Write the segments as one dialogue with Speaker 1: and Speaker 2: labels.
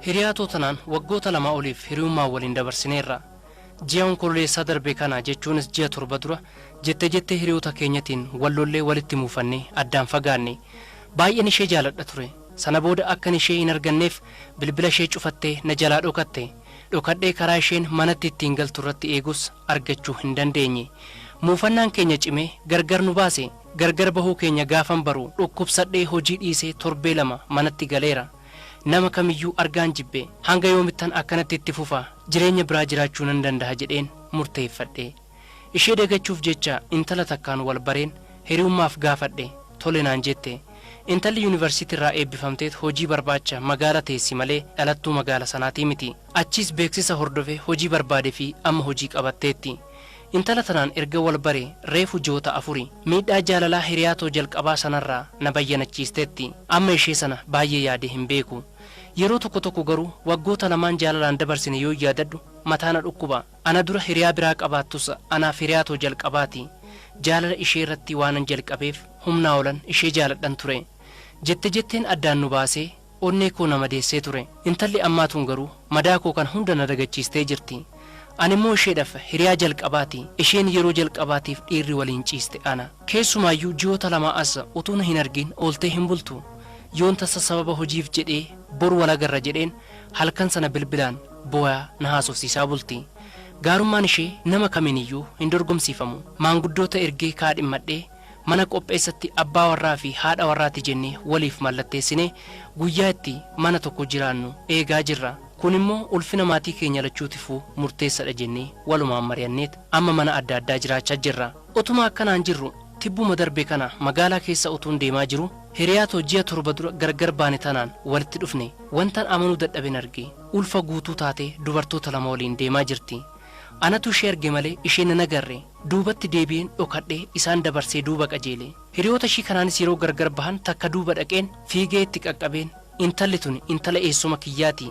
Speaker 1: Hiriyaatoo tanaan waggoota 2 oliif hiriyummaa waliin dabarsineerra. Ji'a Onkololeessaa darbe kana jechuunis ji'a 7 dura jette jettee hiriyoota keenyatiin wallollee walitti muufannee addaan fagaanne. Baay'een ishee jaaladha ture. Sana booda akkan ishee hin arganneef bilbila ishee cufattee na jalaa dhokatte. Dhokadhee karaa isheen manatti ittiin galtu irratti eegus argachuu hin dandeenye. Muufannaan keenya cimee gargar nu baase. Gargar bahuu keenya gaafan baru dhukkubsadhee hojii dhiisee torbee 2 manatti galeera. Nama kamiyyuu argaan jibbe. Hanga yoomittan akkanatti itti fufa, jireenya biraa jiraachuu nan danda'a jedheen murteeffadhe. Ishee dagachuuf jecha intala takkaan wal bareen hiriyummaaf gaafadhe. Tole naan jette. Intalli yuunivarsiitii irraa eebbifamteet hojii barbaacha magaala teessi malee dhalattuu magaala sanaatii miti. Achiis beeksisa hordofee hojii barbaade fi amma hojii qabatteetti. Intala tanaan erga wal bare reefu ji'oota 4. Miidhaa jaalalaa hiriyaatoo jalqabaa sanarraa na bayyanachiisteetti. Amma ishee sana baay'ee yaadee hin beeku. Yeroo tokko tokko garuu waggoota 2 jaalalaan dabarsine yoo yaadadhu mataa na dhukkuba. Ana dura hiriyaa biraa qabaattus anaaf hiriyaatoo jalqabaati. Jaalala ishee irratti waanan jalqabeef humnaa olan ishee jaaladhan ture. Jette jetteen addaan nu baasee onnee koo na madeessee ture. Intalli ammaa tun garuu madaa koo kan hunda na dagachiistee jirti. Ani immoo isheedhaaf hiriyaa jalqabaati. Isheen yeroo jalqabaatiif dhiirri waliin ciiste ana. Keessumaayyuu ji'oota 2 as utuu na hin argin ooltee hin bultu. Yoon tasa sababa hojiif jedhee boru wal agarra jedheen halkan sana bilbilaan boo'aa na haasofsiisaa bulti. Gaarummaan ishee nama kamiiniyyuu hin dorgomsiifamu. Maanguddoota ergee kaadhimmadhee mana qopheessatti abbaa warraa fi haadha warraati jennee waliif mallatteessinee guyyaa itti mana tokko jiraannu eegaa jirra. Kun immoo ulfina maatii keenya lachuutifuu murteessadha jennee walumaan mari'anneet amma mana adda addaa jiraachaa jirra. Utuma akkanaan jirru tibbuma darbe kana magaalaa keessa utuun deemaa jiru hiriyaatoo ji'a 7 dura gargar baane tanaan walitti dhufne. Wantan amanuu dadhabeen arge. Ulfa guutuu taatee dubartoota 2 waliin deemaa jirti. Anatu ishee arge malee ishee nan agarre. Duubatti deebi'een dhokadhee isaan dabarsee duuba qajeele. Hiriyoota ishii kanaanis yeroo gargar bahan takka duuba dhaqeen fiigee itti qaqqabeen intalli tuni intala eessuma kiyyaati.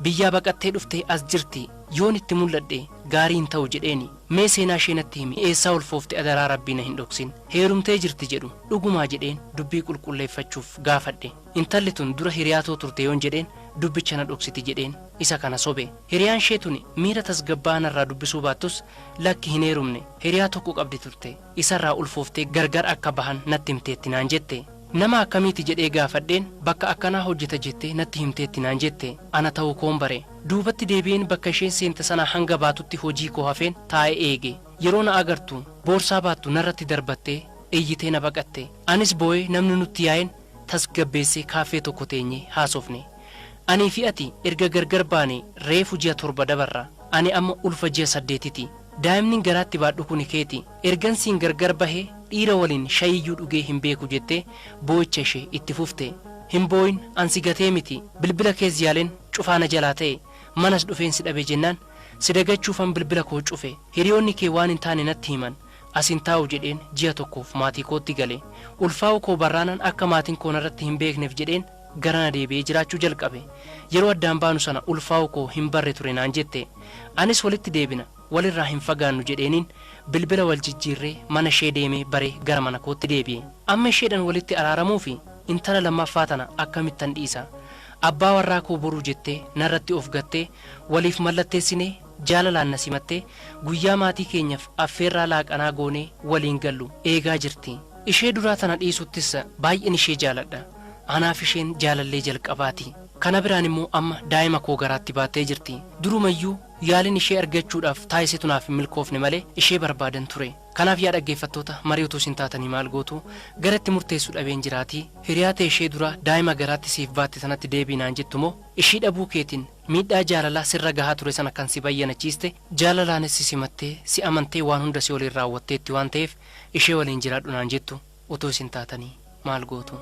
Speaker 1: Biyyaa baqattee dhuftee as jirti. Yoon itti mul'adhe gaarii hin ta'u jedheeni. Mee seenaa ishee natti himi, eessaa ulfoofte adaraa rabbii na hin dhoksin. Heerumtee jirti jedhu dhugumaa jedheen dubbii qulqulleeffachuuf gaafadhe. Intalli tun dura hiriyaatoo turte yoon jedheen dubbicha na dhoksiti jedheen isa kana sobe. Hiriyaan ishee tuni miira tasgabbaa'aa narraa dubbisuu baattus lakki hin heerumne. Hiriyaa tokko qabdi turte. Isarraa ulfooftee gargar akka bahan natti himteetti naan jette. Nama akkamiiti jedhee gaafadheen bakka akkanaa hojjeta jettee natti himteetti naan jette. Ana ta'uu koon bare. Duubatti deebi'een bakka isheen seente sanaa hanga baatutti hojii koo hafeen taa'ee eege. Yeroo na agartu boorsaa baattu narratti darbattee iyyitee na baqatte. Anis boo'ee namni nutti yaa'een tasgabbeessee kaaffee tokko teenyee haasofne. Anii fi ati erga gargar baane reefu ji'a 7 dabarra. Ani amma ulfa ji'a 8ti. Daa'imni garaatti baadhu kuni keeti. Ergan siin gargar bahee dhiira waliin shayiyyuu dhugee hin beeku jettee boo'icha ishee itti fufte. Hin boo'in ansi gatee miti. Bilbila kees yaaleen cufaa na jalaa ta'e. Manas dhufeen si dhabe jennaan si dagachuufan bilbila koo cufe. Hiriyoonni kee waan hin taane natti himan. As hin taa'u jedheen ji'a tokkoof maatii kootti gale. Ulfaa'u koo barraanaan akka maatiin koo narratti hin beekneef jedheen garana deebi'ee jiraachuu jalqabe. Yeroo addaan baanu sana ulfaa'u koo hin barre ture naan jette. Anis walitti deebina walirraa hin fagaannu jedheeniin bilbila wal jijjiirree mana ishee deemee baree gara mana kootti deebi'e. Amma isheedhaan walitti araaramuu fi intala lammaffaa tana akkamittan dhiisa. Abbaa warraa koo boruu jettee narratti of gattee waliif mallatteessinee jaalalaan na simattee guyyaa maatii keenyaaf affeerraa laaqanaa goonee waliin gallu eegaa jirti. Ishee duraa tana dhiisuttis baay'een ishee jaaladha. Anaaf isheen jaalallee jalqabaati. Kana biraan immoo amma daa'ima koo garaatti baattee jirti. Durumayyuu yaalin ishee argachuudhaaf taasise tunaaf hin milkoofne malee ishee barbaadan ture. Kanaaf yaa dhaggeeffattoota marii utuu isin taatanii maal gootu garatti murteessuu dhabeen jiraatii. Hiriyaa ta'e ishee dura daa'ima garaatti siif baatte sanatti deebii naan jettu moo ishii dhabuu keetiin miidhaa jaalalaa sirra gahaa ture sana kan si bayyanachiiste jaalalaanis si simattee si amantee waan hunda si waliin raawwatteetti waan ta'eef ishee waliin jiraadhu naan jettu utuu isin taatanii maal gootu?